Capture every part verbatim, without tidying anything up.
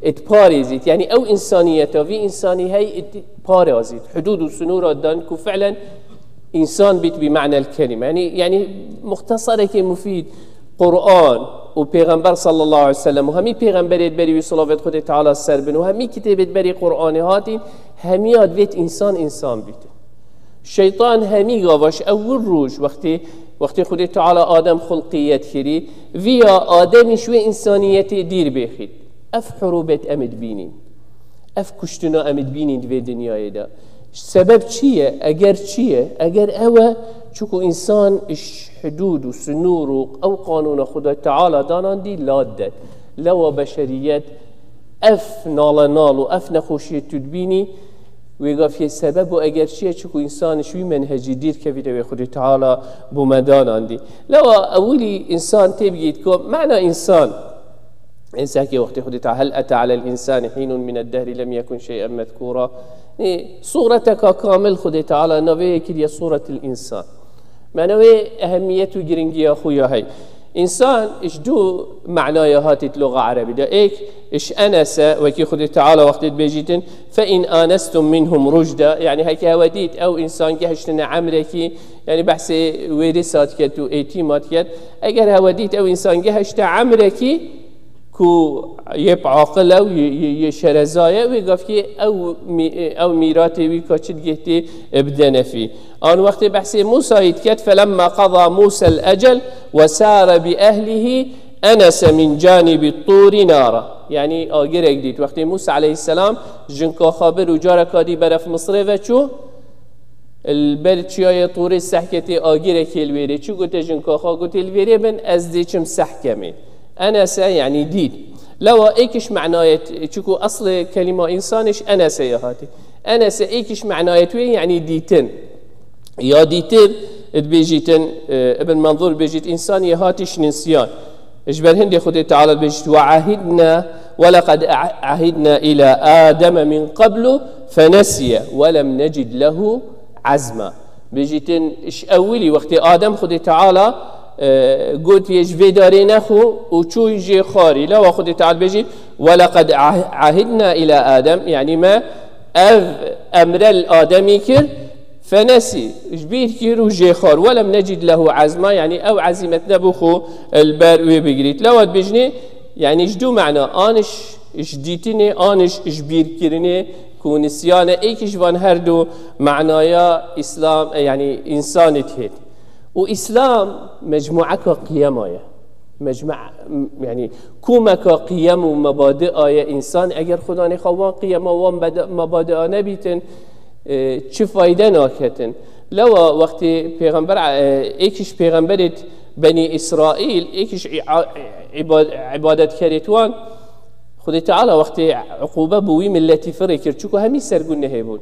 Ê diparêzît. Yanî ew însaniyeta vî însanî hey ê diparêzît. Hudûd û sinûra dan ku fi'len însan bît bi me'nel kelîme. Yanî, yanî muxteserekê mufîd, Quran û Pêxember sallallahu aleyhi ve sellem û hemî pêxemberê berî wî, silavêt Xwedê Teala ser bin, û hemî kitêbêt berî Quranê hatîn, hemiya divêt însan însan bît. Şeytan hemî gava ji ewil roj wextê, wextê Xwedê Teala Adem xulqiyet kirî, viya Ademî ji wê însaniyetê dîr bêxît. Ev hurûbêt em ê dibînîn. Ev kuştina em ê dibînîn di vê dinyayê de. Sebeb çi ye? Eger çi ye? Eger ew e, çiku însan ji hudûd û sinûr û ew qanûna Xwedê Teala danandî ladet. Lewa beşeriyet ev nale nal û ev nexweşiyê tu dibînî, wê gafiyê sebeb û eger çi ye, çiku însan ji wî menhecî dîr kevîte wê Xwedê Teala bo me danandî. Lewa ewilî însan têbigît ku mena însan, însekê wextê Xwedê Teala, "Hel ete alel însani hînun mined dehri lem yekun şey'en mezkûra." Nê, sûreteka kamil Xwedê Teala navê yê kiriye sûretil însan. Mena wê ehemmiyet û giringiya xwe ya hey. Însan ji du manaya hatît loga erebî de. Êk, ji enese, wekî Xwedê Teala wextê dibêjîtin, "Fe in anestum minhum rucda", yanî heke hewe dît ew însan gehiştine emrekî, yanî behsê wêrisa diket û êtîma diket, eger hewe dît ew însan gehişte emrekî, ku yê bi aqil e û yê, yê, yê şereza ye, wê gavkê ew mî-, ew mîratê wî ka çi digihîtê, e, bide nefî. An wextê behsê Mûsayî diket, "Felemma qada Mûsel ecel ve sare bi ehlihî enese min canîbî tûrî nara." Yanî agirek dît. Wextê Mûsa aleyhisselam jinka xwe bir û careka dî beref Misrê ve çû, Li ber çiyayê Tûrê sehketê agirek hêl wêrê. Çi gote jinka xwe? Gote, "Li vêrê bin, ez dê çim sehkemê." Enese, yanî dît. Lewa êkiş menayet, çiku eslê kelîma însanê ji enese ye hatî. Enese êkiş menayet wê, yanî dîtin. Ya dîtin, dibêjîtin, e, Ibn Manzûr dibêjît, însan yê hatî ji ninsiyan. Ji ber hindê Xwedê Teala dibêjît, "Ve ahidna, ve leqed a-, ahidna ila Ademe min qablu fenesiye ve lem necid lehu azma." Bêjîtin, ji ewilî wextê Adem Xwedê Teala, e, gotiye, "Ji vê darê nexwe" û çû jê xwarî. Lewa Xwedê Teala bêjît, "Ve leqed ah-, ahidna ila Adem", yanî me ev emre li Ademî kir, Fenesî, ji bîr kir û jê xwar. Welem necid lehu ezma, yanî ew ezîmet nebû xwe li ber wê bigirît. Lewa dibêjinê, yanî ji du mena, an ji, ji dîtinê, an ji, ji bîrkirinê, ku nisyan e, êkî ji van her du menaya Îslam, e, yanî însanê dihêt. Û Îslam mecmueka qiyema ye. Mecmu-, yanî kûmeka qiyem û mebadi'a ye însan. Eger Xudanê xwe wan qiyema, wan bede-, mebadi'a nebîtin, e, çi fayde naketin. Lewa wextê pêxember, e, êkî ji pêxemberêt Benî Îsraîl, êkî ji î-, a-, îba-, îbadetkerêt wan, Xwedê Teala wextê uqûbe bo wî miletî firê kir, çiku hemî ser gunehê bûn.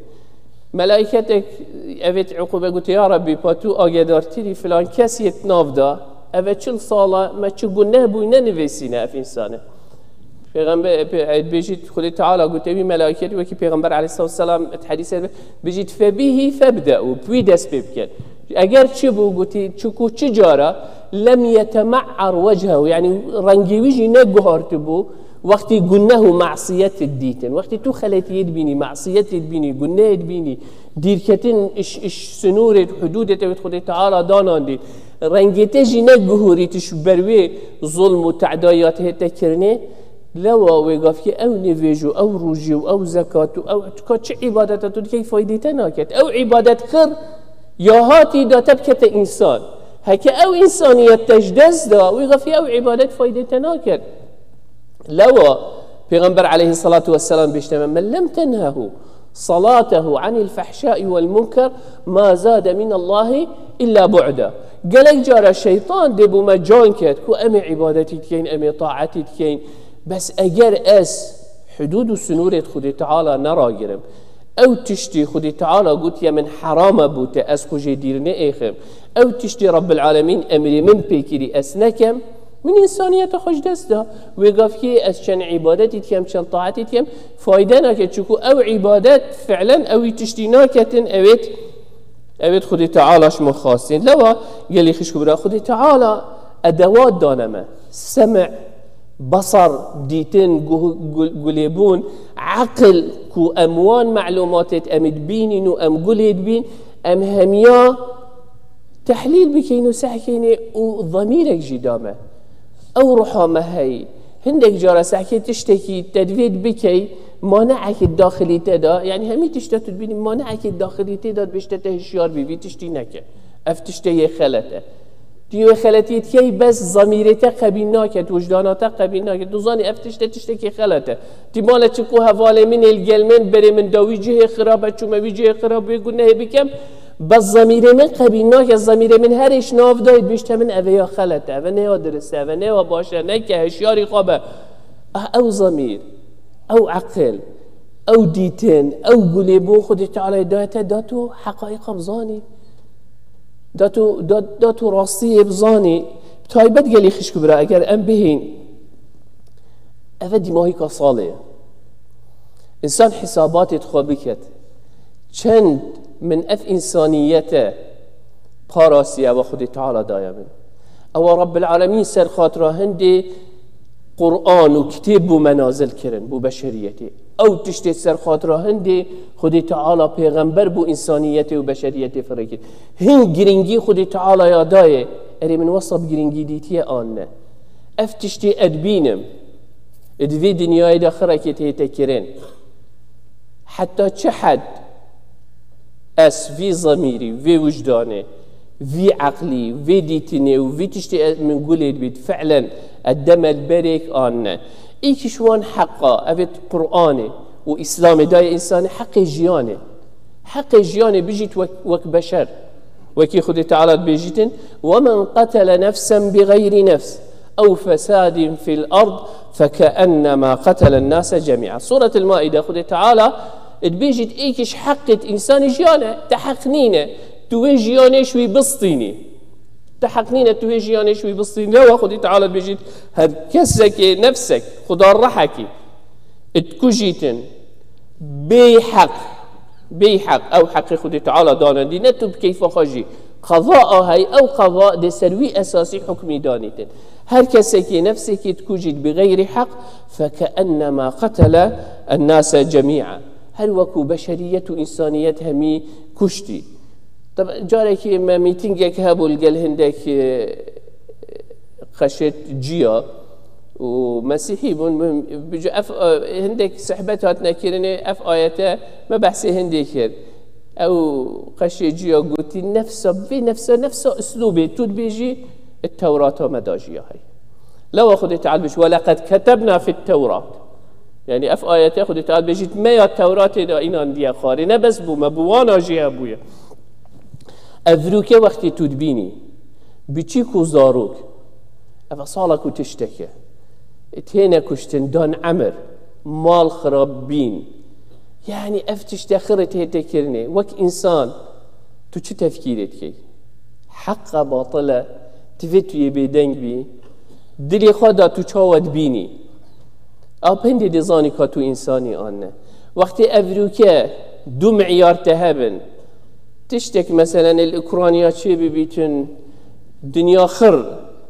Melaîketek evêt uqûbe gote, "Ya Rebbî, pa tu agedartirî filan kes yê di nav da, eve çil sala me çi guneh bûy nenivêsîne ev însane." Pêxember, pê-, dibêjît Xwedê Teala gote wî melaîketî wekî Pêxember aleyhisselatu vesselam di hedîsê de bêjît, "Febîhî febde'û", bi wî dest pê bikin. Eger çi bû, gotî, çiku çi cara lem yeteme'ar wechehû, yanî rengê wî jî neguhartibû, wextî guneh û masiyetê dîtin. Wextî tu xeletiyê dibînî, masiyetê dibînî, gunehê dibînî, dîrketin iş, iş sinûrê, hudûdê tevî Xwedê Teala danandî. Rengê te jî neguhurî tu ji ber wê zulm û tedayat hête kirinê. Lewa wê gavkê ew nivêj û ew rûjî û ew zekat û ew tu ka çi îbadeta tu dikey faydê te naket. Ew îbadet kir ya hatî da te bikete însan. Heke ew însaniyet te ji dest da, wê gavkê ew îbadet faydê te naket. Lewa Pêxember aleyhissalatu vesselam bêjte me, "Men lem tenhehu salatehu anil fehşai vel munker ma zade minallahi illa bu'da." Gelek cara şeytan dê bo me can ket ku em ê îbadetî dikeyn, em ê taetî dikeyn. Bes eger ez hudûd û sinûrê Xwedê Teala neragirim, ew tiştî Xwedê Teala gotiye min herame bo te, ez xwe jê dîr neêxim, ew tiştî Rabbil Alemîn emrê min pê kirî ez nekem, min însaniyeta xwe ji dest da. Wê gavkê ez çend îbadetî dikem, çend taetî dikem, fayde nake, çiku ew îbadet fi'len ew wî tiştî naketin, ewêt, ewêt Xwedê Teala ji min xwastîn. Lewa gelî xişk û bira, Xwedê Teala edewat dane me. Seme', Basar, dîtin, gu-, gu-, gulêbûn, eqil ku em wan melumatêt em ê dibînîn û em gulê dibîn, em hemiya tehlîl bikeyn û sehkênê û zemîrek jî dame. Ew ruha me heyî. Hindek cara sehkê tiştekî te divêt bikey, maneekî daxilî te de, yanî hemî tişta tu dibînî, maneekî daxilî tê de dibêjte te hişyar bî, vî tiştî neke. Ev tiştê yê xelet e. Tu yê xeletiyê dikey, bes zamîrê te qebîl nake, wijdana te qebîl nake. Tu zanî ev tişte tiştekî xelet e. Tu male çi ku hevalê min ê li gel min, berê min da wî cihê xirab e, çûme wî cihê xirab wê gunehê bikem. Bes zamîrê min qebîl nake, zamîrê min herê ji nav dayê dibêjte min eve ya xelet e, eve ne ya dirist e, eve ne ya baş e, neke, hişyarî xwe be. Ah, ew zamîr, ew eqil, ew dîtin, ew gulêbûn Xwedê Teala daye te, da tu heqaîqa bizanî. Da tu, da, da tu rastiyê bizanî. Taybet gelî xişk û bira, eger em bihîn, eve dîmahîka salê ye. Însan hisabatê xwe biket. Çend min ev însaniyete parasiye, ewa Xwedê Teala daye min. Ewa Rabbil Alemîn ser xatira hindê Quran û kitêb bû me nazil kirin, bû beşeriyetê. Ew tiştê ser xatira hindê Xwedê Teala pêxember bû însaniyetê û beşeriyetê firê kir. Hin giringî Xwedê Teala ya dayê, erê min wesa bi giringî dîtiye an ne. Ev tiştê ez dibînim. Di vê dinyayê de xirekê tê te kirin. Heta çi hed ez vî zemîrî, vê wijdanê, vî eqlî, vê dîtinê û vî tiştê ez, min gulê dibît, fi'len ez deme li berêk an ne. Êkî ji wan heqa, ev ê Qur'anê û Îslamê dayê însanê heqê jiyanê. Heqê jiyanê bijît wek, wek beşer. Wekî Xwedê Teala dibêjîtin, "وَمَنْ قَتَلَ نَفْسًا بِغَيْرِ نَفْسٍ اَوْ فَسَادٍ فِي الْأَرْضِ فَكَأَنَّمَا قَتَلَ النَّاسَ جَمِيعًا." Sûretil Maîde Xwedê Teala dibêjît, êkî ji heqêt însanê jiyan e, te heq nîne, tu wê jiyanê ji wî bistînî. Te heq nîne, tu wê jiyanê ji wî bistînî. Lewa Xwedê Teala dibêjît, her kesekê nefsek, xuda rehekî, dikujîtin, bêheq, bêheq, ew heqê Xwedê Teala dane dî, ne tu bi keyfa xwe jî. Qeza a hey, ew qeza dê ser wî esasî hukmî danîtin. Her kesekî nefsekî dikujît bi xeyrî heq, fekeenema qetele ennase cemî'a. Her wekû beşeriyet û însaniyet hemî kuştî. Tab-, carekî me mîtîngek hebû li gel hindek, e, qeşêt ciya û mesîhî bûn. Min, bi, ev, e, hindek sehbet hatine kirinê, ev ayete me behsê hindê kir. Ew qeşê ciya gotî, "Nefsa, vê nefsa, nefsa uslûbê tu dibêjî, Tewrata me da jiya hey." Lewa Xwedê Teala bêjî, "Weleqed ketebna fit Tewrat." Yani ev ayete Xwedê Teala bêjît, "Me ya Tewratê de înan diye xwarê." Ne bes bû, me bi wana jî hebûye. Evrûke wextê tu dibînî, biçîk û zarok, ev sala ku tişteke, têne kuştin, dan emir, mal xirab bîn. Yani ev tişte xirê tê tê kirinê. Wek însan, tu çi tefkîrê dikey? Heq e, batil e, divê tu yê bêdeng bî. Dilê xwe da tu çawa dibînî? Ew pindê dê zanî ka tu însanî an ne. Wextê evrûke du miyar te hebin, tiştek meselen li Ukrayna çê bibîtin, dinya xir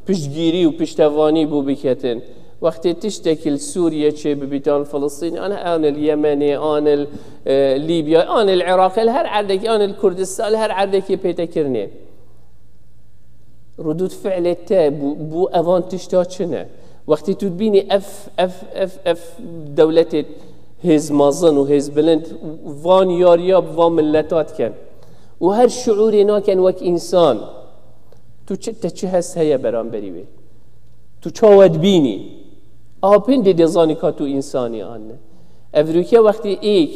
piştgîrî û piştevanî bû biketin. Wextê tiştek li Sûriye çê bibît, an Filistîn, an, an li Yemenê, an li, e, Lîbya, an li Iraqê, li her erdekî, an li Kurdistan, li her erdekî pê te kirinê. Rudûd fi'lê te bû, bû evan tişta çi ne? Wextê tu dibînî ev, ev, ev, ev dewletê hêz mezin û hêz bilind van yariya bi van milleta dikin û her şiûrê nakin wek însan, tu çi, te çi hest heye beramberî wê? Tu çawa dibînî? A pindê dê zanî ka tu însanî an ne. Evrûke wextê êk,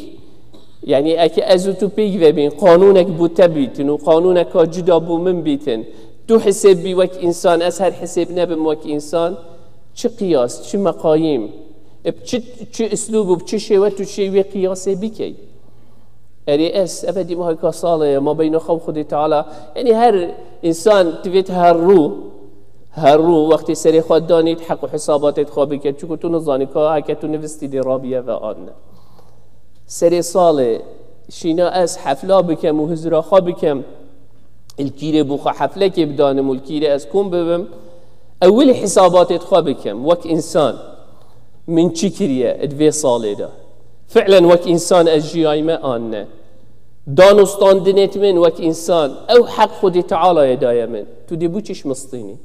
yani eke ez û tu pêk ve bîn, qanûnek bo te bîtin û qanûneka cuda bo min bîtin, tu hisêb bî wek însan, ez her hisêb nebim wek însan, çi qiyas, çi meqayîm, e, bi çi, çi uslûb û bi çi şêwe tu şêy wê qiyasê bikey? Erê ez, eve dîmaheka salê ye, ma beyna xwe û Xwedê Teala, yani her însan divêt her rû, her rû wextê serê xwe danît, heq û hisabatê xwe bike, çunku tu nizanî ka heke tu nivistî dê rabiye ve an ne. Serê salê şîna ez hefla bikem û hizra xwe bikem, li kîrê bû xwe heflekê bidanim û li kîrê ez kom bibim, Ewil hisabatê xwe bikim, wek însan min çi kiriye di vê salê de? Fi'len wek însan ez jiyayme an ne? Dan û standinêt min wek însan, ew heq Xwedê Tealayê daye min. Tu dê bo çi ji min stînî?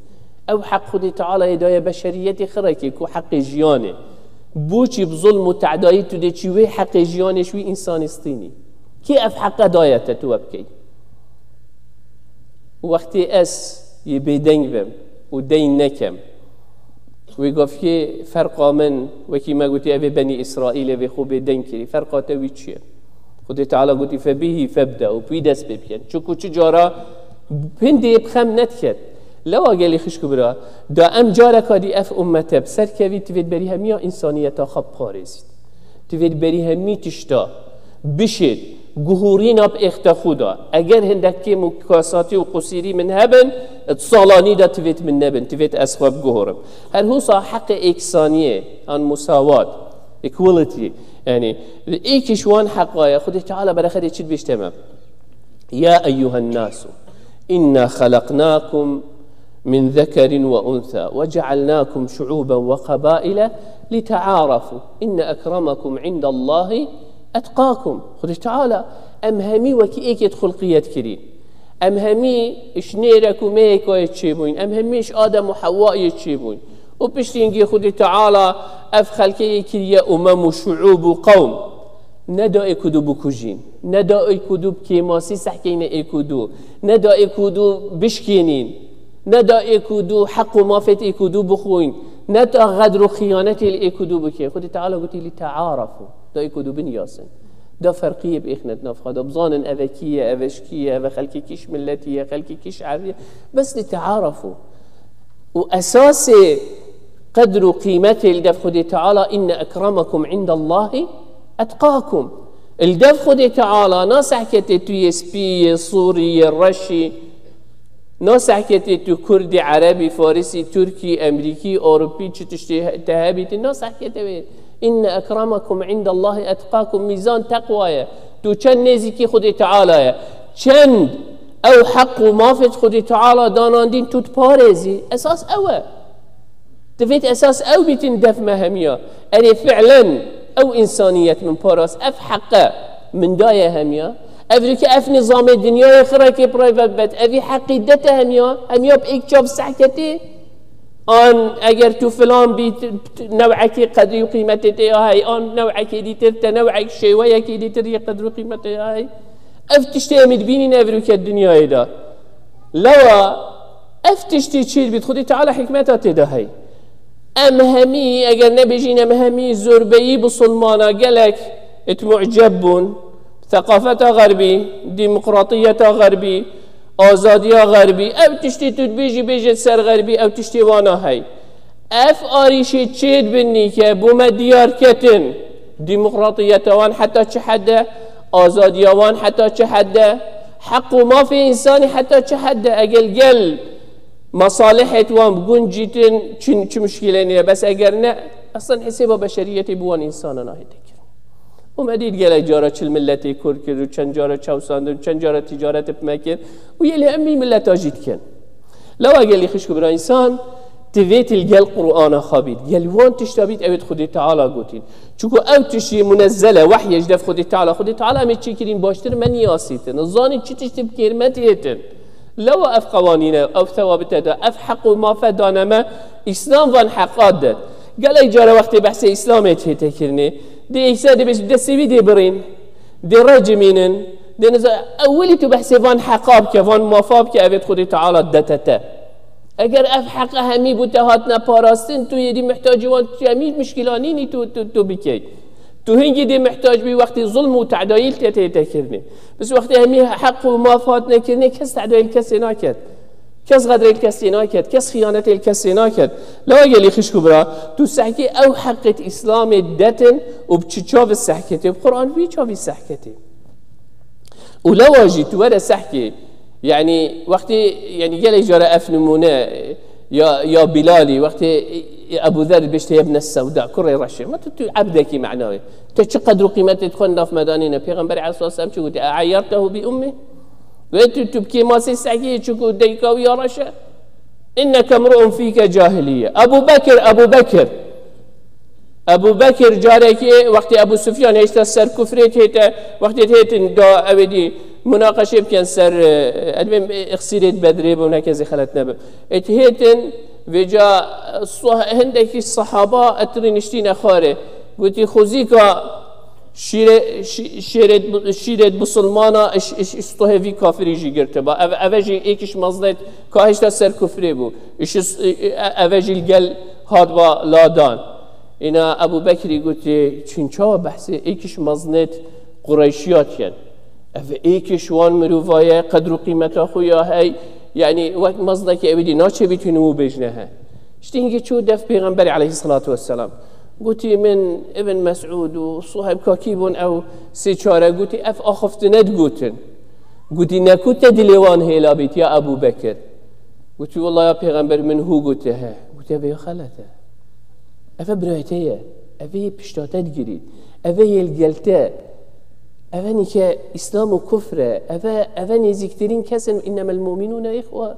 Ew heq Xwedê Tealayê daye beşeriyetê xirekê ku heqê jiyanê. Bo çi bi zulm û tedayî tu dê çi wê heqê jiyanê ji wî însanî stînî? Kê ev heqe daye te tu we bikey? Wextê ez yê bêdeng bim û deyn nekem, wê gavkê ferqa min, wekî me gotî, ev ê Benî Îsraîlê vê xwe bêdeng kirî, ferqa te wî çi ye? Xwedê Teala gotî, "Febihî febde" û pî dest pê bikin. Çunku çi cara hindê bi xem nediket. Lewa gelî xişk û bira, da em careka dî ev ummete bi ser kevî, tivêt berî hemiya însaniyeta xwe biparêzît. Tivêt berî hemî tişta bişêt, guhurîna bi êxte xwe da. Eger hindek kêm û kasatî û qusîrî min hebin, di salanî de tivêt min nebin, tivêt ez xwe biguhorim. Her husa heqê êksaniyê, an musawat, equality, yani, êkî ji wan heqa ye. Xwedê Teala berexedê çi dibêjte me? "Ya eyyuhen nasu, inna xelaqnakum min zekerin ve unsa ve cealnakum şuuben ve qabaile litearafu, inne ekramakum indallahi etqakum." Xwedê Teala, em hemî wekî êkê xulqiyet kirî. Em hemî ji nêrek û meyek wayê çêbûyn. Em hemî ji Adem û Hewayê çêbûyn. Û piştî hingê Xwedê Teala ev xelkê yê kiriye umem û şuub û qewm. Neda êk û du bikujîn. Neda êk û du bi kêmasî sehkeyne êk û du. Neda êk û du bişkênîn. Neda êk û du heq û mafêt êk û du bixwîn. Neda xedr û xiyanetê li êk û du bikê. Xwedê Teala gotî, "Li tearafu." Da êk û du binyasin. Da ferqiyê bêxnet nav xwe. Da bizanin eve kî ye, eve ji kî ye, eve xelkê kî ji miletî ye, xelkê kî ji erbî ye. Bes li tearafu. Û esasê qedr û qîmetê li dev Xwedê Teala, "Inne ekramakum indallahi etqakum." Li dev Xwedê Teala na sehketê tu yê spî, yê sûrî, yê reşî, na sehketê tu kurdî, erebî, farisî, tirkî, emrîkî, ewropî, çi tiştê he-, te hebîtin, na sehketê wê. "Inne ekramakum indallahi etqakum." Mîzan teqwa ye. Tu çend nêzîkî Xwedê Teala ye. Çend ew heq û mafêt Xwedê Teala danandîn tu diparêzî. Esas ew e. Divêt esas ew bîtin dev me hemiya. Erê fi'len ew însaniyet min parast. Ev heqe min daye hemiya. Ev rike ev nizamê dinyayê xirekê private bet. Evî heqî dete hemiya. Hemiya bi êk çav sehketê. An eger tu filan bî, t-, t-, new'ekî qedrî û qîmetê tê ya hey, an new'ekî dîtir, te new'ek şêweyekî dîtir yê qedr û qîmetê ya hey. Ev tiştê em ê dibînîn ev rûke dinyayê de. Lewa ev tiştî çî dibît, Xwedî Teala hikmeta tê de hey. Em hemî, eger nebêjîn em hemî, zorbeyî bisilmana gelek êt mu'ceb bûn. Seqafeta xerbî, demokratiyeta xerbî, azadiya xerbî, ew tiştê tu dibêjî bêje ser xerbî, ew tiştê wana hey. Ev arîşê çê dibinî ke bo me diyar ketin, demokratiyeta wan heta çi hedde, azadiya wan heta çi hedde, heq û mafê însanî heta çi hedde, egel gel mesalihêt wan bi guncîtin, çi, çi muşkîlê niye. Bes eger ne, eslen hesêba beşeriyetê bi wan însanan nahête kirin. Û me dît gelek cara çil miletê kûr kir û çend cara çewsandin, çend cara ticaret bi me kir û yê li hemî mileta jî dikin. Lewa gelî xişk û bira însan divêt li gel Qur'ana xwe bît. Gel wan tişta bît, ew ê Xwedê Teala gotîn. Çunku ew tiştî munezzele, wehyê ji dev Xwedê Teala. Xwedê Teala em ê çêkirîn baştir me niyasîtin. Zanîn çi tiştî bi kêr me dihêtin. Lewa ev qewanîne, ev thewabite de, ev heq û mafe dane me, Îslam van heqa de. Gelek cara wextê behsê Îslamê tête kirinê, dê êkse dê bêj, destê wî dê birîn, dê recimînin, dê niza, ewilî tu behsê van heqa bike, van mafa bike, evêt Xwedê Teala dete te. Eger ev heqa hemî bo te hatine parastin, tu yê dî mihtacî wan hemî muşkîla nînî tu, tu, tu bikey. Tu hingî dê mihtac bî wextê zulm û tedayî li te tête kirinê. Bes wextê hemî heq û maf hatine kirinê, kes tedayî li kesê naket. Kes xedrê li kesê naket, kes xiyanetê li kesê naket. Lewa gelî xişk û bira, tu sehkê ew heqêt Îslamê detin û bi çi çavi sehketê? Bi Qur'an vî çavî sehketê. Û lewa jî tu were sehkê, yanî wextê, yanî gelek cara ev nimûne, ya, ya Bilalî, wextê Ebu Zer bêjte yebne sewda, kurê reşê. Ma tu, tu ebdekî menawê. Te çi qedr û qîmetê xwe nav me danîne? Pêxemberê aleyhisselam çi gote? "E'eyyertehu bi ummî?" Wê tu, tu bi kêmasê sehkê, çiku deyka wî ya reşe. "Inneke mru'un fîke cahiliye." Ebu Bekir, Ebu Bekir. Ebu Bekir carekê wextê Ebu Sufyan hêşta ser kufrê tête, wextê têtin da ewê dî munaqeşê bikin ser, e, edibên, e, iqsîrêt Bedrê bû, ne kezî xelet nebim. Êt hêtin vêca, e, so-, hindekî sahaba etirî niştîne xwarê. Gotî, "Xozîka şîrê-, şî-, şêrêt bu-, şîrêt bisilmana iş, iş, iş stohê vî kafirî jî girtiba." Ev, eve jî êkiş meznêt ka hêşta ser kufrê bû. Iş is-, e, e, eve jî li gel hatba ladan. Îna Ebu Bekirî gotî, "Çin çawa behsê êkiş meznêt Qureyşiya dikin? Ev êkiş wan mirovaye, qedr û qîmeta xwe ya hey, yanî wek meznekî ewî dî naçê bîtin û bêjne he." Îşte hingê çû def Pêxemberê aleyhisselatu vesselam. Gotî, "Min Ibn Mes'ud û Suheyb kakî bûn ew sê çare." Gotî, "Ev axiftinê digotin." Gotî, "Neku te dilê wan hêla bît ya Ebu Bekir." Gotî, "Wela ya Pêxember, min hû gote he." Gotî, "Eve ya xelet e. Eve birayê te ye. Eve yê pişta te digirî. Eve yê li gel te. Eve nîke Îslam û kufr e. Eve, eve nêzîktirîn kes in, innemel mu'minûne îxwe.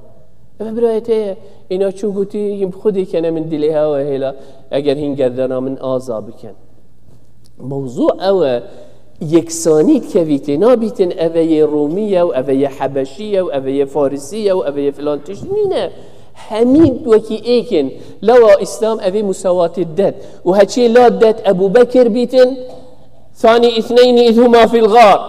Eve birayê te ye." Îna çû gotî, "Hîn bi Xwedê kene min dilê hewe hêla, eger hîn gerdana min aza bikin." Mewzû ew e, yeksanî dikevî tê, nabîtin eve yê Romî ye û eve yê Hebeşî ye û eve yê Farisî ye û eve yê filan tişt nîne. Hemî wekî êk in. Lewa Îslam evê musawatê det. Û heçê la det Ebu Bekir bîtin, "Thanî îthneyni îz huma fil gâr."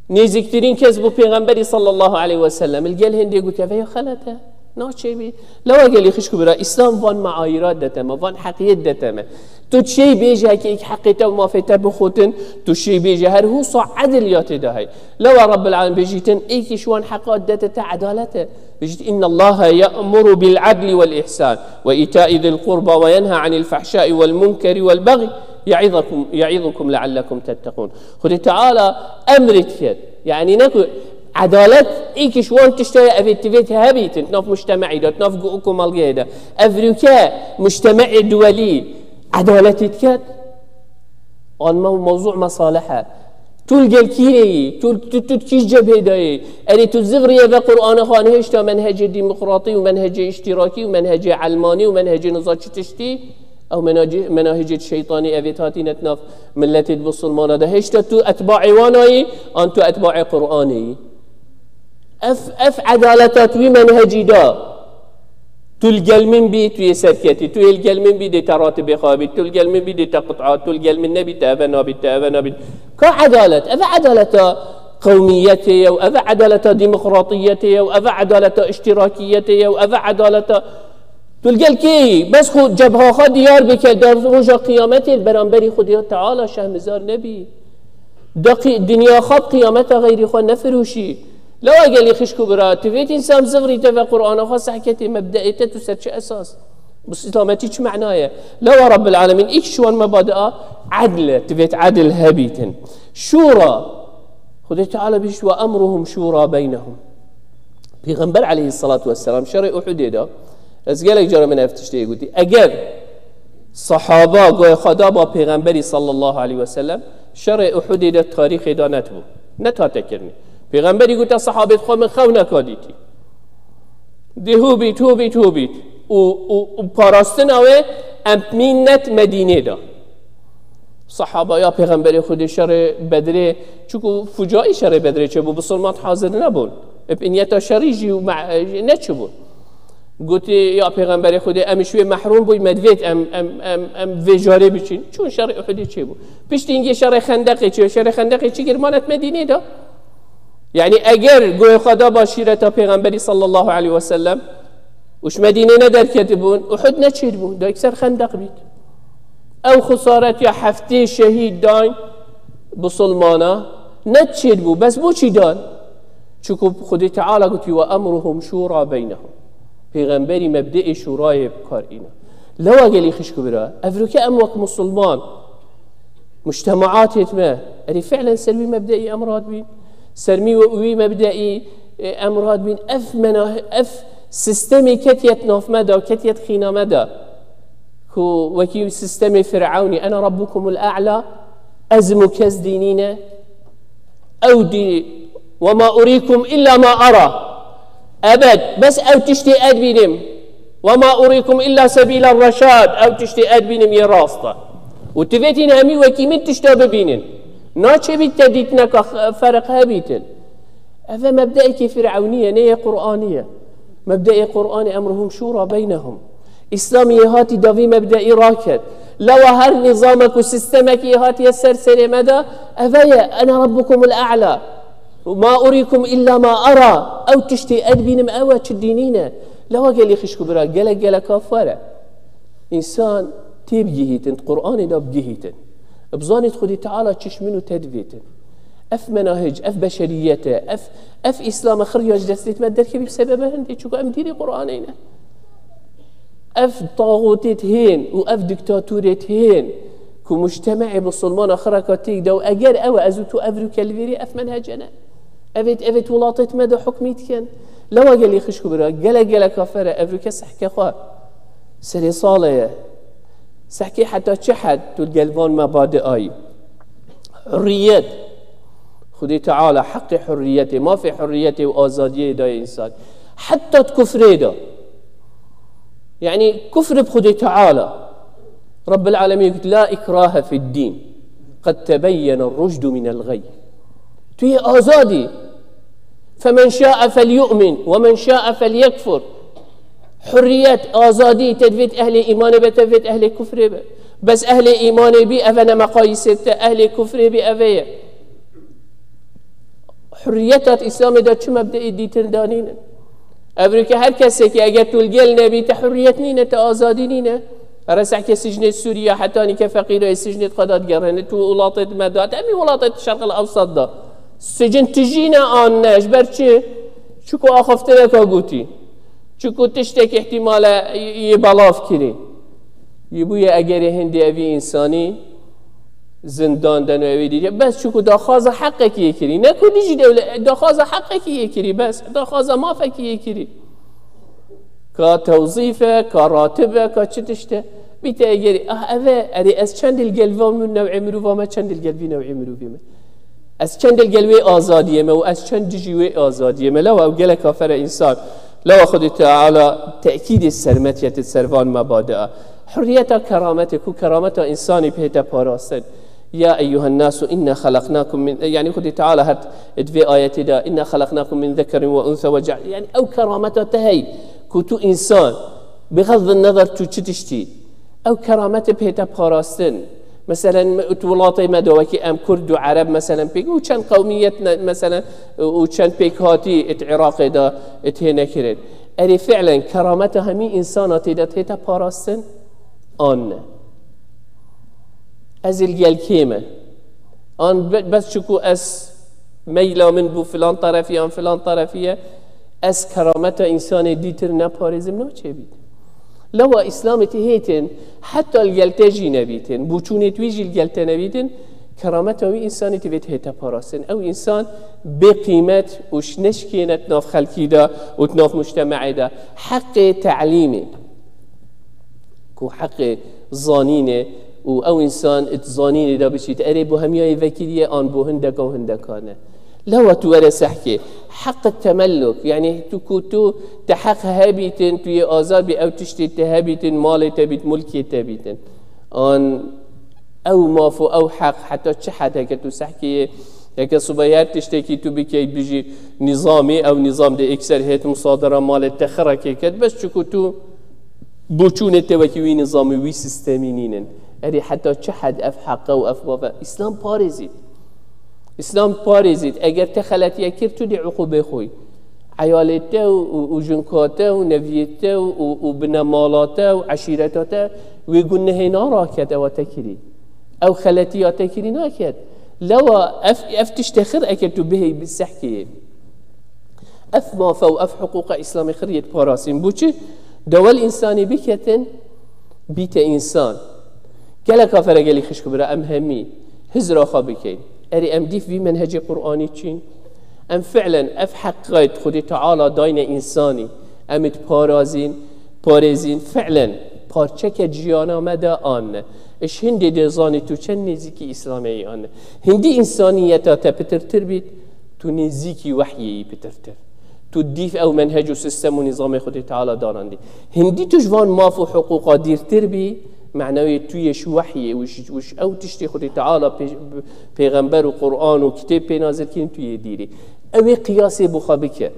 Nêzîktirîn kes bû Pêxemberî sallallahu aleyhi ve sellem. Li gel hindê gotiye, "Eve ya xelet e. Naçê bî." Lewa gelî xişk û bira, Îslam van meayîra dete me, van heqiyêt dete me. Tu çêy bêje heke êk heqê te û mafê te bixotin, tu çêy bêje her husa edil ya tê de hey. Lewa Rabbil Alem bêjîtin, êkî ji wan heqa dete te edalet e. Bêjît, "Inna Allaha ya'muru bil adli wal ihsan ve ita'i zil qurba ve yenha anil fahşai vel munkeri vel bagyi ya'izukum, ya'izukum leallekum tettekûn." Xwedê Teala emrê dikir. Yanî ne ku edalet êkî ji wan tişta ye, evê tivêt hebîtin, nav mujtema'î de, nav gu-, komelgehê de. Evrûke mujtema'ê duwelî edaletê diket. An me mewzû mesalehe. Tu li gel kî re yî, tu, tu, tu kî cebhê de yî. Erê tu zivriyê ve Qur'ana xwe, hêşta menhecê demokratî û menhecê îştîrakî û menhecê elmanî û menhecê niza çi tiştî? Ew menacê-, menahicê şeytanî evê hatîne di nav milletê di Musulmana de. Hêşta tu etbaê wan ayî, an tu etbaê Qur'anê yî? Ev, ev edaleta tu wî menhecî da. Tu li gel min bî, tu yê serketî. Tu yê li gel min bî, dê te ratibê xwe bî. Tu li gel min bî, dê te qut'a. Tu li gel min nebî, te eve nabî, te eve nabî. Ka edalet? Eve edaleta qewmiyetê ye û eve edaleta demokratiyetê ye û eve edaleta iştirakiyetê ye û eve edaleta Tu li gel kê yî? Bes xwe cebha xwe diyar bike, da roja qiyametê li beramberî Xwedê Teala şehmizar nebî. Da qi-, dinya xwe bi qiyameta xeyrî xwe nefiroşî. Lewa gelî xişk û bira, tu vêt însan zivrî te ve Qur'ana xwe sehketê mebdeê te tu ser çi esas? Bu silametî çi mena ye? Lewa Rabbil Alemin, îk şiwan me badia edl e, tu vêt edl hebîtin. Şûra, Xwedê Teala bîş ve emruhum şûra beynehum. Pêxember aleyhissalatu vesselam şerê Uhudê de, ez gelek cara min ev tiştê gotî. Eger sahaba goya xwe daba Pêxemberî sallallahu aleyhi ve sellem, şerê Uhudê de tarîxê de netibû. Netate kirinê. Pêxemberî gote sahabê xwe min xew neka dîtî. Dê hû bît, hû bît, hû bît. Û, û, û parastina wê em mîn net Medînê de. Sahaba ya Pêxemberê Xwedê şerê Bedrê, çunku fucayî şerê Bedrê çêbû, bisilman hazir nebûn. Bi niyeta şerî jî û me-, neçibûn. Gotî, ya Pêxemberê Xwedê, em ji wê mehrûm bûyn, me divêt em, em, em, em vê carê biçîn. Çûn şerê Uhudê çêbû. Piştî hingê şerê Xendeqê çê, şerê Xendeqê çi kir, manet Medînê de. Yanî eger goyê xwe da başîreta Pêxemberî sallallahu aleyhi ve sellem û ji Medînê nederketibûn, Uhud neçêbû, da yekser Xendeq bît. Ew xisaretiya heftê şehîd dayn bisilmana neçêbû. Bes bo çî dan? Çunku Xwedê Teala gotî, "Ve emruhum şûra beynehum." Pêxemberî mebdeê şûrayê bi kar îna. Lewa gelî xişk û bira, evroke em wek misilman, mujtemaatê me, erê fi'len ser wî mebdeî em radibîn, ser mî-, wî mebdeî, e, em radibîn, ev mena-, ev sistemê ketiye di nav me de, ketiye di xîna me de. Ku wekî sistemê Firewnî, "Ene rabbukumul a'la", ez im û kes dî nîne, ew dî, "Ve ma urîkum illa ma ara." Ebed, bes ew tiştê ez dibînim. Ve ma urîkum illa sebîla reşad. Ew tiştê ez dibînim yê rast e. Û tu vêtîn hemî wekî min tişta bibînin. Naçe bît te dîtineka x-, ferq hebîtin. Ev e mebdeekî Firewnî ye, ne yê Qur'anî ye. Mebdeê Qur'anê emruhum şûra beynehum. Îslamî yê hatî da vî mebdeî raket. Lewa her nîzamek û sîstemekî yê hatiye ser serê me de, ev e ye, ene rabbukumul a'la. Ma urîkum illa ma ara. Ew tiştê ez dibînim ew e, çi dînî ne. Lewa gelî xişk û bira, gelek gelek kafir e. Însan tê bigihîtin, Qur'anê de bigihîtin. Bizanît Xwedê Teala çi ji min û te divêtin. Ev menahic, ev beşeriyet e, ev, ev Îslam e, xiriya ji destê me derkevî bi sebebe hindê, çunku em dîrê Qur'anê ne. Ev taxûtêt hên û ev diktatorêt hên ku mujtemeê Musulmana xireka têk de û eger ew e, ez û tu ev rûke li vêrê ev menhece ne. Evêt, evêt welatêt me de hukmî dikin. Lewa gelî xişk û bira, gelek gelek kafir e, ev rûke sehke xwe. Serê salê ye. Sehkê heta çi hed tu li gel van mebadiayî? Hurriyet. Xwedê Teala heqê hurriyetê, mafê hurriyetê û azadiyê daye însan. Heta di kufrê de. Yani kufr bi Xwedê Teala. Rabbil Alemîn got, "La ikrahe fid din. Qed tebeyyene rucdu minel gay." Tu yê azadî. Femen şa'e felyu'min ve men şa'e felyekfur. Hurriyet, azadî, te divêt ehlê îmanê be, te divêt ehlê kufrê be. Bes ehlê îmanê bî, eve ne meqayîsê te, ehlê kufrê bî, eve ye. Hurriyeta di Îslamê de çi mebdeî dîtir danînin? Evrûke her kesekî eger tu li gel nebî, te hurriyet nîne, te azadî nîne. Resehke sicnê Sûriye, hetanî ke feqîrê sicnê xwe de digerêne, tu welatê di me de, te mî welatê di Şerqil Ewsat de. Sicin tijî ne an ne, ji ber çi? Çiku axaftineka gotî. Çiku tiştek îhtîmale yê belav kirî. Yê bûye egerê hindê evî însanî zindan de no evî dî. Bes çiku daxwaza heqekî yê kirî. Ne ku dijî dewle, daxwaza heqekî yê kirî bes. Daxwaza mafekî yê kirî. Ka tewzîf e, ka ratib e, ka çi tişt e. Bîte egerî, ah, ev e, erê ez çend li gel van min newê mirova me, çend li gel vî newê mirovî me. Ez çend li gel wê azadiyê me û ez çend dijî wê azadiyê me. Lewa ew gelek afere însan. Lewa Xwedê Teala tekîdê sermetiyetê ser van mebadea. Hurriyeta kerametê ku kerameta însanî pê te parastin. Ya eyyuhen nasu inna xalaqnakum min, yani Xwedê Teala her di vê ayetê de, "Inna xalaqnakum min zekerin ve unsa ve ceal-", yani ew kerameta te hey ku tu însan, bi xezzin nezer tu çi tiştî, ew kerametê pê te parastin. Meselen, tu welatê me de wekî em Kurd û Ereb, meselen, pêk û çend qewmiyet, ne, meselen, û çend pêkhatî it Iraqê de it hêne kirin. Erê fi'len kerameta hemî însana tê de tê te parastin? An ne? Ez li gel kê me? An be-, bes çiku ez meyla min bû filan terefî an filan terefî ye, ez kerameta însanê dîtir neparêzim, naçe bît. Lewa Îslamê tê hêtin, heta li gel te jî nebîtin, bûçûnê wî jî li gel te nebîtin, kerameta wî însanê tê vê hête parastin. Ew însan bê qîmet û ş-, neşkêne di nav xelkî de û di nav mujtemeê de. Heqê telîmê, ku heqê zanînê û ew însan di zanînê de biçît, erê bo hemiyayê vekirî ye an bo hindeka û hindeka ne. Lewa tu were sehkê. Heq temelluk, yani tu ku tu te heq hebîtin, tu yê azad bî, ew tiştê te hebîtin, malê te bît, mulkê te bîtin. An ew maf û ew heq heta çi hed heke tu sehkê yê, heke subay her tiştekî tu bikey bijî nîzamî, ew nîzam de êkser hêt musadera malê te xirekê ket, bes çiku tu boçûnê te wekî wî nîzamî, wî sîstemî nînin. Erê heta çi hed ev heqe û ev maf e? Îslam parêzît. Îslam parêzît. Eger te xeletiye kir, tu dê uqûbê xwe yî. Eyalê te û, û, û jinka te û neviyê te û, û, û binemala te û eşîreta te wê gunehê naraket ewa te kirî. Ew xeletiya te kirî naket. Lewa ev, ev tiştê xir eke tu bihêy bi sehkê yê. Ev mafe û ev hiqûqa Îslamê xiriyet parasîn. Bo çi? Dewel însanî biketin, bîte însan. Gelek afere gelî xişk bira, em hemî hizra xwe bikeyn. Erê em dîf vî menhecê Qur'anî çîn. Em fi'len ev heqayet Xwedê Teala dayne însanî. Em id parazîn, parêzîn. Fi'len parçeke jiyana me de an ne. Iş hindê dê zanî tu çend nêzîkî Îslamê yî an ne. Hindî însaniyeta te pitirtir bît, tu nêzîkî wehyê yî pitirtir. Tu dîf ew menhec û sistem û nîzamê Xwedê Teala danandî. Hindî tu ji van maf û hiqûqa dîrtir bî, manewê tu yê ji wehyê û ji, û ji ew tiştê Xwedê Teala pê-, pêxember û Quran û kitêb pê nazil kirin, tu yê dîrî. Ew ê qiyasê bi xwe bike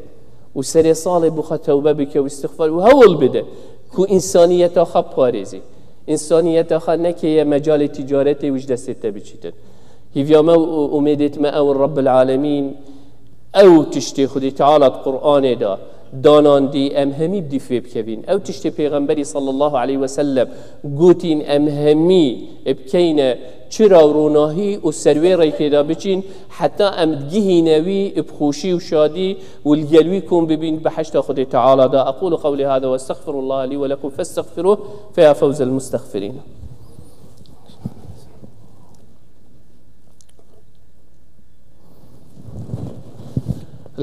û serê salê bi xwe tewbe bike û îstixfar û hewl bide ku însaniyeta xwe parêzî. Însaniyeta xwe nekeye mecalê tîcaretê û ji destê te biçîtin. Hîviya me û umêdêt me ew in Rebbil Alemîn ew tiştê Xwedê Teala di Qur'anê de danandî, em hemî bi dîf vê bikevîn. Ew tiştê Pêxemberî sallallahu aleyhi ve sellem gotîn, em hemî bikeyne çira û ronahî û ser wê rêkê de biçîn, heta em digihîne wî bi xweşî û şadî û li gel wî kom bibîn behişta Xwedê Teala de. أقول قولي هذا وأستغفر الله لي ولكم فاستغفروه فيا فوز المستغفرين.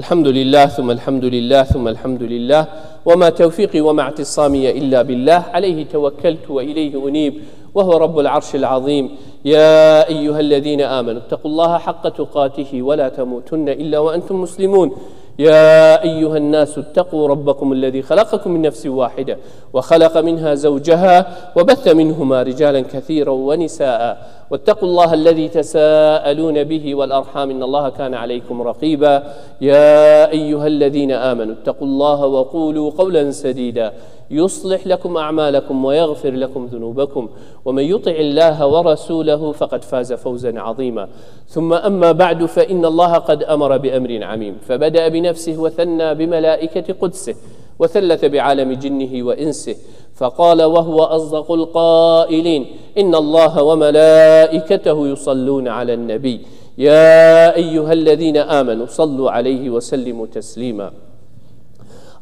الحمد لله ثم الحمد لله ثم الحمد لله، وما توفيقي وما اعتصامي إلا بالله، عليه توكلت وإليه أنيب، وهو رب العرش العظيم. يا أيها الذين آمنوا اتقوا الله حق تقاته ولا تموتن إلا وأنتم مسلمون. يا أيها الناس اتقوا ربكم الذي خلقكم من نفس واحدة وخلق منها زوجها وبث منهما رجالا كثيرا ونساء واتقوا الله الذي تساءلون به والأرحام إن الله كان عليكم رقيبا. يا أيها الذين آمنوا اتقوا الله وقولوا قولا سديدا يصلح لكم أعمالكم ويغفر لكم ذنوبكم ومن يطع الله ورسوله فقد فاز فوزا عظيما. ثم أما بعد، فإن الله قد أمر بأمر عميم، فبدأ بنفسه وثنى بملائكة قدسه وثلث بعالم جنه وإنسه، فقال وهو أصدق القائلين: إن الله وملائكته يصلون على النبي، يا أيها الذين آمنوا صلوا عليه وسلموا تسليما.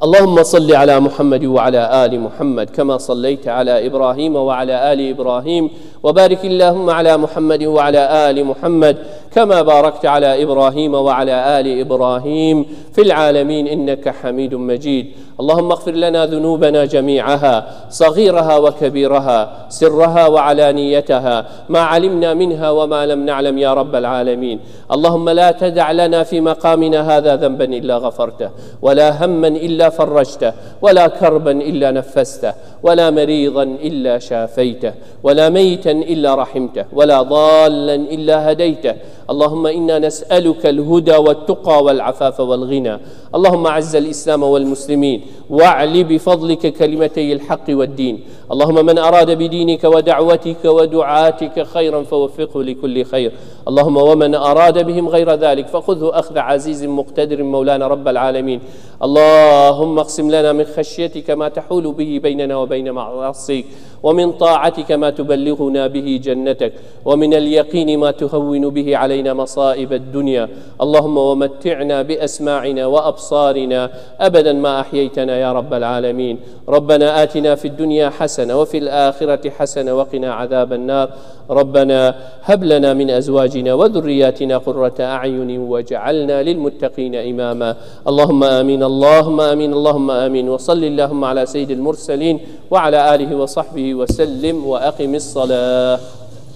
اللهم صل على محمد وعلى آل محمد كما صليت على إبراهيم وعلى آل إبراهيم، وبارك اللهم على محمد وعلى آل محمد كما باركت على إبراهيم وعلى آل إبراهيم في العالمين إنك حميد مجيد. اللهم اغفر لنا ذنوبنا جميعها، صغيرها وكبيرها، سرها وعلانيتها، ما علمنا منها وما لم نعلم يا رب العالمين. اللهم لا تدع لنا في مقامنا هذا ذنبا إلا غفرته، ولا هما إلا فرجته، ولا كربا إلا نفسته، ولا مريضا إلا شافيته، ولا ميتا إلا رحمته، ولا ضالا إلا هديته. اللهم إنا نسألك الهدى والتقى والعفاف والغنى. اللهم أعز الإسلام والمسلمين، وأعل بفضلك كلمتي الحق والدين. اللهم من أراد بدينك ودعوتك ودعاتك خيرا فوفقه لكل خير. اللهم ومن أراد بهم غير ذلك فخذه أخذ عزيز مقتدر مولانا رب العالمين. اللهم اقسم لنا من خشيتك ما تحول به بيننا وبين معاصيك، ومن طاعتك ما تبلغنا به جنتك، ومن اليقين ما تهون به علينا مصائب الدنيا. اللهم ومتعنا بأسماعنا وأبصارنا أبدا ما أحييتنا يا رب العالمين. ربنا آتنا في الدنيا حسنة وفي الآخرة حسنة وقنا عذاب النار. ربنا هب لنا من أزواجنا وذرياتنا قرة أعين واجعلنا للمتقين إماما. اللهم آمين، اللهم آمين، اللهم آمين. وصل اللهم على سيد المرسلين وعلى آله وصحبه وسلم وأقم الصلاة.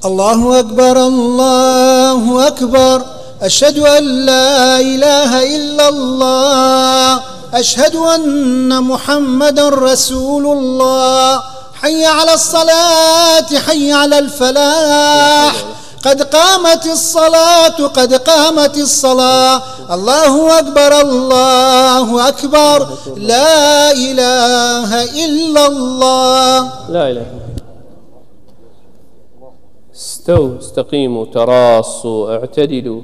الله أكبر، الله أكبر. أشهد أن لا إله إلا الله. أشهد أن محمدا رسول الله. حي على الصلاة، حي على الفلاح. قد قامت الصلاة، قد قامت الصلاة. الله أكبر، الله أكبر. لا إله إلا الله. لا إله إلا الله. استووا، استقيموا، تراصوا، اعتدلوا.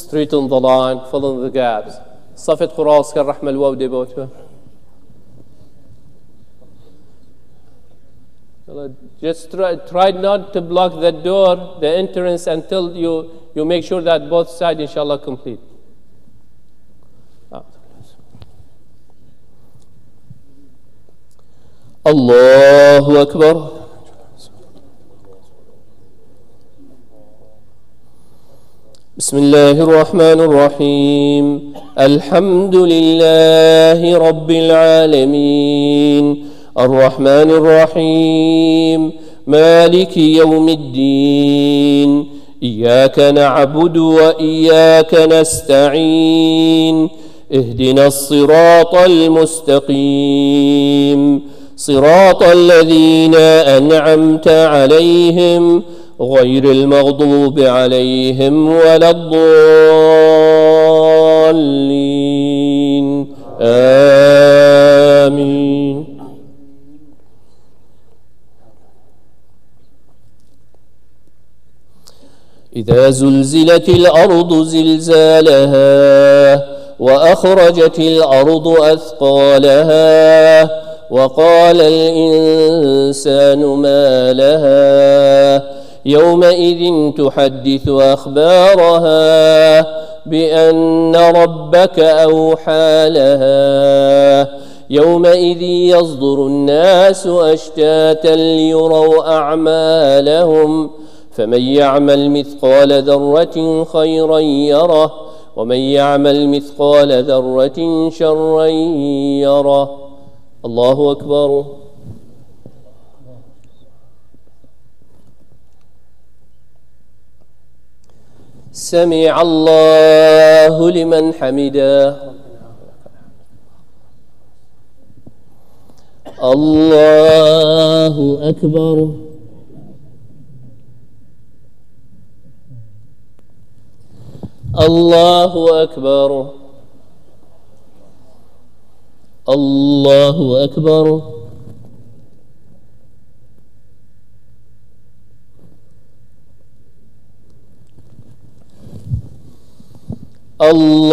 Straighten the line, fill in the gaps. صفت خراص كالرحمة الواو دي بوتبه. Just try, try not to block the door, the entrance, until you, you make sure that both sides, inshallah, complete. الله أكبر. بسم الله الرحمن الرحيم. الحمد لله رب العالمين. الرحمن الرحيم. مالك يوم الدين. إياك نعبد وإياك نستعين. اهدنا الصراط المستقيم، صراط الذين أنعمت عليهم، غير المغضوب عليهم ولا الضالين. آمين. إذا زلزلت الأرض زلزالها، وأخرجت الأرض أثقالها، وقال الإنسان ما لها، يومئذ تحدث أخبارها، بأن ربك أوحى لها، يومئذ يصدر الناس أشتاتا ليروا أعمالهم، فمن يعمل مثقال ذرة خيرا يره، ومن يعمل مثقال ذرة شرا يره. الله أكبر. سمع الله لمن حمده. الله أكبر. الله أكبر. الله أكبر. الله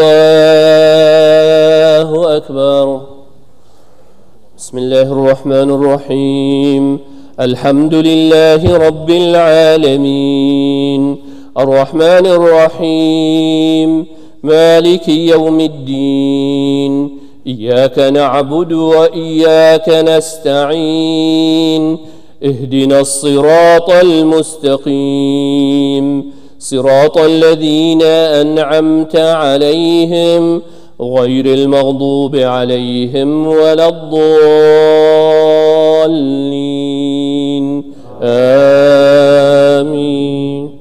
أكبر. بسم الله الرحمن الرحيم. الحمد لله رب العالمين. الرحمن الرحيم. مالك يوم الدين. إياك نعبد وإياك نستعين. اهدنا الصراط المستقيم. صراط الذين أنعمت عليهم غير المغضوب عليهم ولا الضالين. آمين.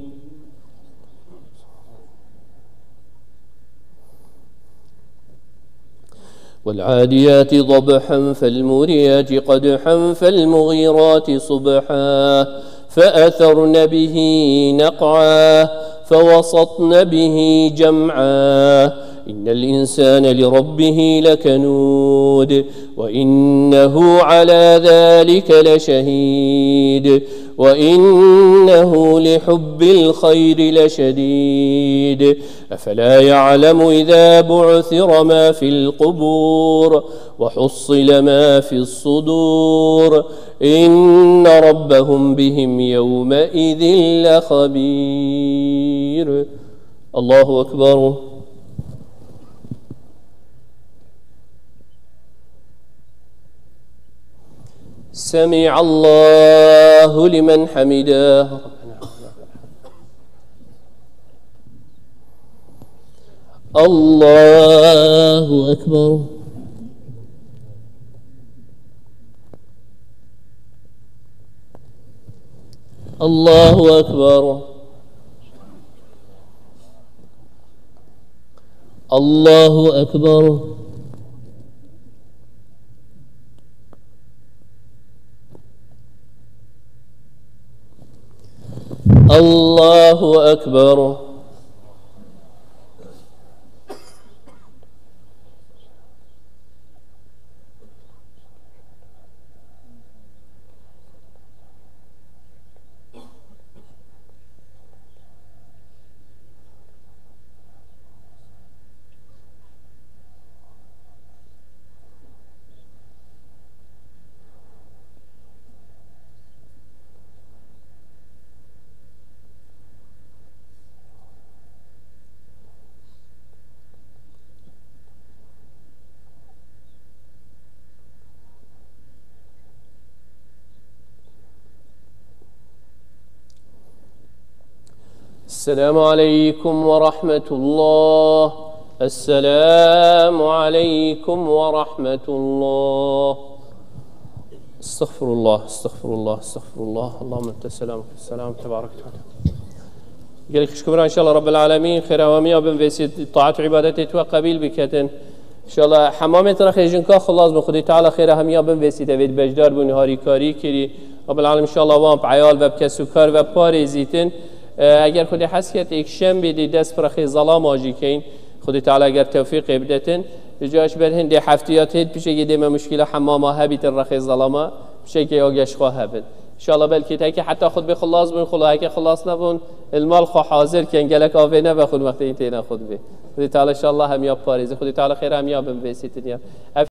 والعاديات ضبحا فالموريات قدحا فالمغيرات صبحا فأثرن به نقعا فوسطن به جمعا. إن الإنسان لربه لكنود وإنه على ذلك لشهيد وإنه لحب الخير لشديد. أفلا يعلم إذا بعثر ما في القبور وحصل ما في الصدور إن ربهم بهم يومئذ لخبير. الله أكبر. سمع الله لمن حمده. الله أكبر. الله أكبر. الله أكبر. الله أكبر. السلام عليكم ورحمة الله. السلام عليكم ورحمة الله. استغفر الله، استغفر الله، استغفر الله. اللهم أنت السلام، السلام تبارك وتعالى. Gelek xişk û bira, înşallah Rabbel Alemîn xêrawamiya bin vêsî taat û îbadetê tu qebîl biketin. Înşallah hemamê te re xêjinka xilas bin. Xwedê Teala xêra hemiya bin vêsîte, vê beşdar bûn, harîkarî kirî. Rabbil Alem înşallah wan bi eyal ve bi kesûkar ve parêzîtin. E, eger Xwedê hez ket, êkşembê dê dest bi rexê zelama jî keyin. Xwedê Teala eger tewfîqê bidetin. Ji caş ber hindê heftiya têt pişekê dê me muşkîla hemama hebîtin rexê zelama. Pişekê ya geşxwa hebin. Înşallah belkî heke heta xutbê xilas bûn, xula heke xilas nebûn, il mal xwe hazir ken, gelek avê nebe xun wextê têne xutbê. Xwedê Teala înşallah hemiya parêzî. Xwedê Teala xêra hemiya bin vêsîtin ya. Ev